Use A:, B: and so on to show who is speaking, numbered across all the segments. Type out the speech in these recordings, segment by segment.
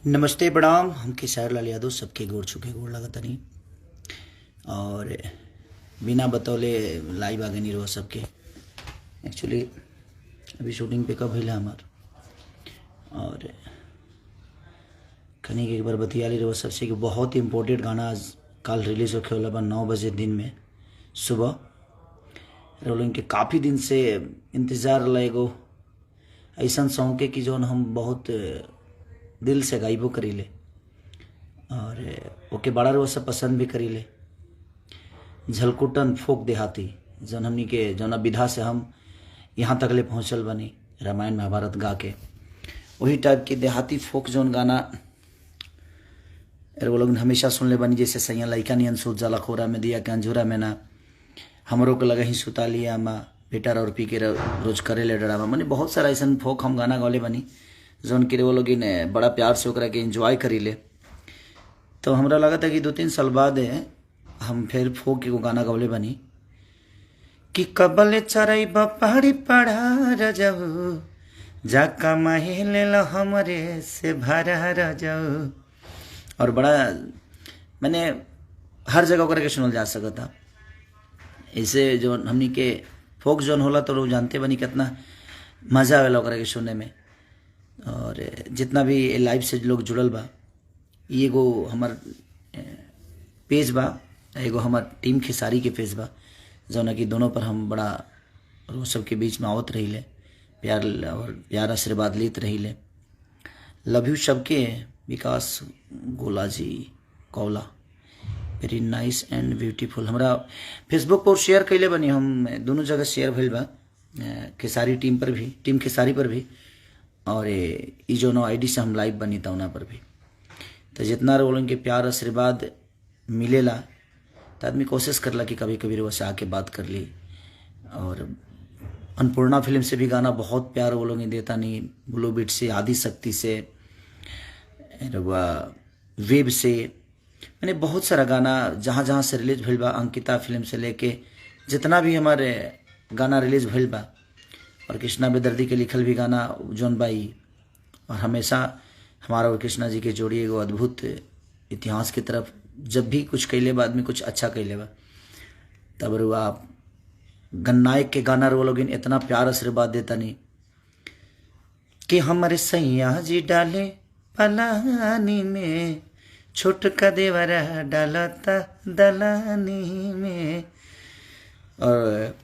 A: नमस्ते प्रणाम। हम खेसारी लाल यादव सबके गोड़ छुके गोड़ लगतनी और बिना बतौले लाइव आ गनी रहो सबके। एक्चुअली अभी शूटिंग पे कब भइल हमार और कनी के एक बार बतिया ली रहो सबसे कि बहुत इम्पोर्टेंट गाना आज कल रिलीज होखे वाला बा 9 बजे दिन में सुबह। रोलिंग के काफ़ी दिन से इंतज़ार रहा एगो ऐसा सॉन्ग के कि जौन हम बहुत दिल से गाइबो करीले और ओके बड़ा रोज से पसंद भी करीले। झलकुटन फोक देहाती जौन हमनी के जौना विधा से हम यहाँ तक ले पहुँचल बनी रामायण महाभारत गा के, वही टाइप के देहाती फोक जौन गाना वो लोग हमेशा सुनले बनी। जैसे सैया लइका नियन सूत जाला खोरा में दिया के अंजूरा में ना, हमरों के लगा ही सुता लिया माँ बेटा और पी के रोज करे ले डरावा। माने बहुत सारा ऐसा फोक हम गाना गौले बनी जौन के वो लोग बड़ा प्यार से ओकरा के एंजॉय करीले। तो हमरा लगा था कि 2-3 साल बाद हम फिर फोक एगो गाना गौले बनी कि कबल चराई पहाड़ी पढ़ा रजाऊ जाका माही ले लो हमरे से भरा रजाऊ। और बड़ा मैंने हर जगह ओकरा के सुनल जा सकता। ऐसे जो हमनी के फोक जोन होला तो लोग जानते बनी कितना मज़ा आवेला ओकरा के सुने में। और जितना भी लाइव से लोग जुड़ल बा, एगो हमार पेज बा, एगो हमार टीम खेसारी के पेज बा, जौन कि दोनों पर हम बड़ा रोज सबके बीच में आवत रहीले, प्यार और प्यार आशीर्वाद लेत रहीले। लव you सबके। विकास गोला जी कौला वेरी नाइस एंड ब्यूटीफुल। हमरा फेसबुक पर शेयर कैले बनी, हम दोनों जगह शेयर भइल बा, खेसारी टीम पर भी, टीम खेसारी पर भी और ई जो I D से हम लाइव बनी तौना पर भी। तो जितना रोलन के प्यार आशीर्वाद मिलेला तो आदमी कोशिश करला कि कभी कभी वो से आके बात कर ली। और अन्नपूर्णा फिल्म से भी गाना बहुत प्यार वो लोग देता नहीं, ब्लू बीट से, आदि शक्ति से, वेब से, मैंने बहुत सारा गाना जहाँ जहाँ से रिलीज भइल बा, अंकिता फिल्म से लेके जितना भी हमारे गाना रिलीज भइल बा और कृष्णा बेदर्दी के लिखल भी गाना जौन बाई। और हमेशा हमारा और कृष्णा जी के जोड़ी एगो अद्भुत इतिहास की तरफ जब भी कुछ कैले बा आदमी कुछ अच्छा कैले बा तब रुआ गन्नायक के गाना रो लोग इतना प्यार आशीर्वाद देता नहीं कि हमारे सैया जी डाले पलानी में छोटका देवरा डालता दलानी में, और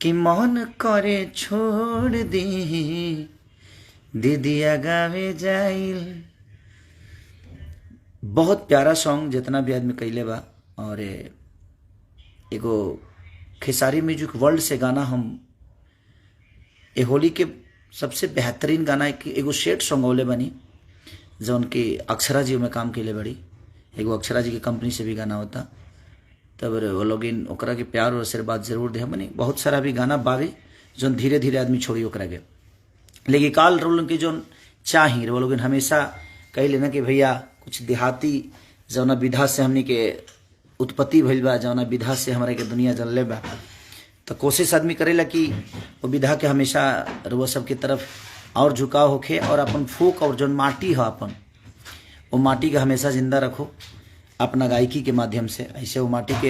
A: कि मन करे छोड़ दी दीदिया गावे जाइल। बहुत प्यारा सॉन्ग जितना भी आदमी कैले बा। और एगो खेसारी म्यूजिक वर्ल्ड से गाना हम ए होली के सबसे बेहतरीन गाना एगो सेट सॉन्ग गौले बनी जौन की अक्षरा जी में काम कैले बड़ी, एगो अक्षरा जी की कंपनी से भी गाना होता। तब वो लोग ओकरा के प्यार और आशीर्वाद जरूर दे। मनी बहुत सारा भी गाना बावे जौन धीरे धीरे आदमी छोड़ी ओकरा के, लेकिन काल रोल के जौन चाही वो लोग हमेशा कह लेना कि भैया कुछ देहाती जौना विधा से हमनी के उत्पत्ति भइल बा, जौना विधा से हमारे के दुनिया जनले बा, तो कोशिश आदमी करेला कि वो विधा के हमेशा रुआ सबके तरफ और झुकाव होखे और अपन फोक और जौन माटी है अपन वो माटी के हमेशा जिंदा रखो अपना गायकी के माध्यम से। ऐसे वो माटी के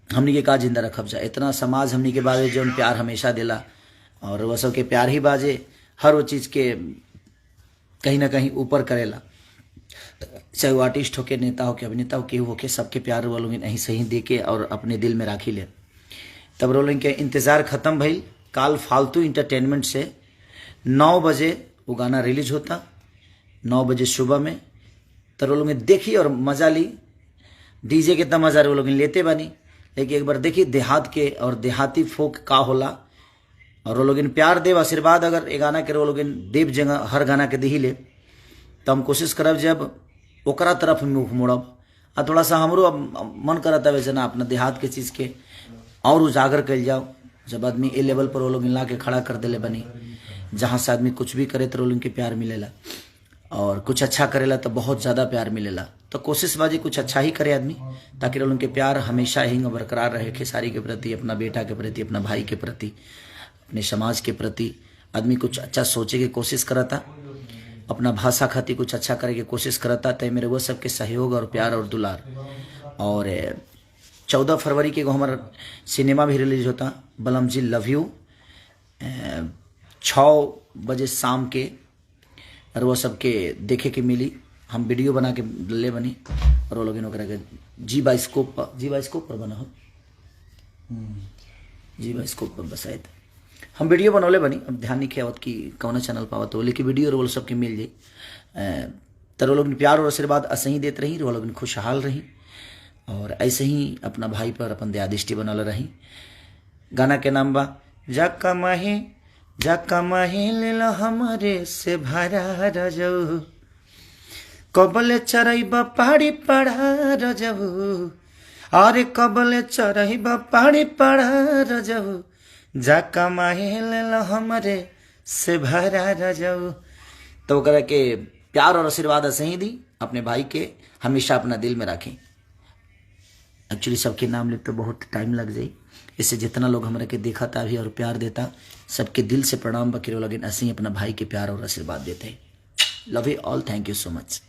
A: हमनी के का जिंदा रखब जा, इतना समाज हमनी के बारे जौन प्यार हमेशा देला और वह सबके प्यार ही बाजे हर वो चीज़ के कहीं ना कहीं ऊपर करेला, चाहे वो आर्टिस्ट होके, नेता होके, अभिनेता हो, केहू होके, सबके प्यार वो लोग नहीं सही दे के और अपने दिल में राखी ले। तब रोलिंग के इंतज़ार ख़त्म भइल। काल फालतू इंटरटेनमेंट से 9 बजे वो गाना रिलीज होता, 9 बजे सुबह में। तो वो लोग देखी और मज़ा ली। डीजे कितना मज़ा वो लोग लेते बनी, लेकिन एक बार देखी देहात के और देहाती फोक का होला और वो लोग प्यार देव आशीर्वाद अगर ए गाना के वो लोग देव जगह हर गाना के दही ले तो हम कोशिश करब जब ओकरा तरफ मुख मोड़ब। आ थोड़ा सा हमरो अब मन करता है वैसे ना अपना देहात के चीज़ के और उजागर कल जाओ। जब आदमी ए लेवल पर वो लोग ला के खड़ा कर दिले बनी जहाँ से आदमी कुछ भी करे तो लोग के प्यार मिलेला और कुछ अच्छा करेला तो बहुत ज़्यादा प्यार मिलेला। तो कोशिश बाजी कुछ अच्छा ही करे आदमी ताकि लोगों के प्यार हमेशा ही बरकरार रहे खेसारी के प्रति, अपना बेटा के प्रति, अपना भाई के प्रति, अपने समाज के प्रति आदमी कुछ अच्छा सोचे की कोशिश करता। अपना भाषा खातिर कुछ अच्छा करे के कोशिश करता, तो मेरे वो सबके सहयोग और प्यार और दुलार। और 14 फरवरी के एगो हमार सिनेमा भी रिलीज होता, बलम जी लव you, 6 बजे शाम के, और वो सबके देखे के मिली। हम वीडियो बना के ले बनी और वो लोग ओकरा के जी बाइस्कोप पर, जी बाइस्कोप पर बना हो, जी बाइस्कोप पर बसायत हम वीडियो बनौले बनी। अब ध्यान नहीं आवत कि कौन चैनल पावत हो, लेकिन वीडियो और वो सबके मिल जाई। तर वो लोग प्यार और आशीर्वाद ऐसे ही देते रही, वो लोग खुशहाल रही और ऐसे ही अपना भाई पर अपन दया दृष्टि बनल रही। गाना के नाम बा जाका माही, जाका माही ले हमारे से भरा रजऊ, कबले चरैबा पहाड़ी पढ़ा रजऊ, अरे कबले चरैबा पहाड़ी पढ़ा रजऊ, जाका माही ले हमारे से भरा रजऊ। तो ओकरा के प्यार और आशीर्वाद ऐसे ही दी, अपने भाई के हमेशा अपना दिल में रखें। एक्चुअली सबके नाम लिख तो बहुत टाइम लग जाई, इससे जितना लोग हमरा के देखा था भी और प्यार देता, सबके दिल से प्रणाम बकिर लगिन, ऐसे ही अपना भाई के प्यार और आशीर्वाद देते हैं। Love you all, thank you so much.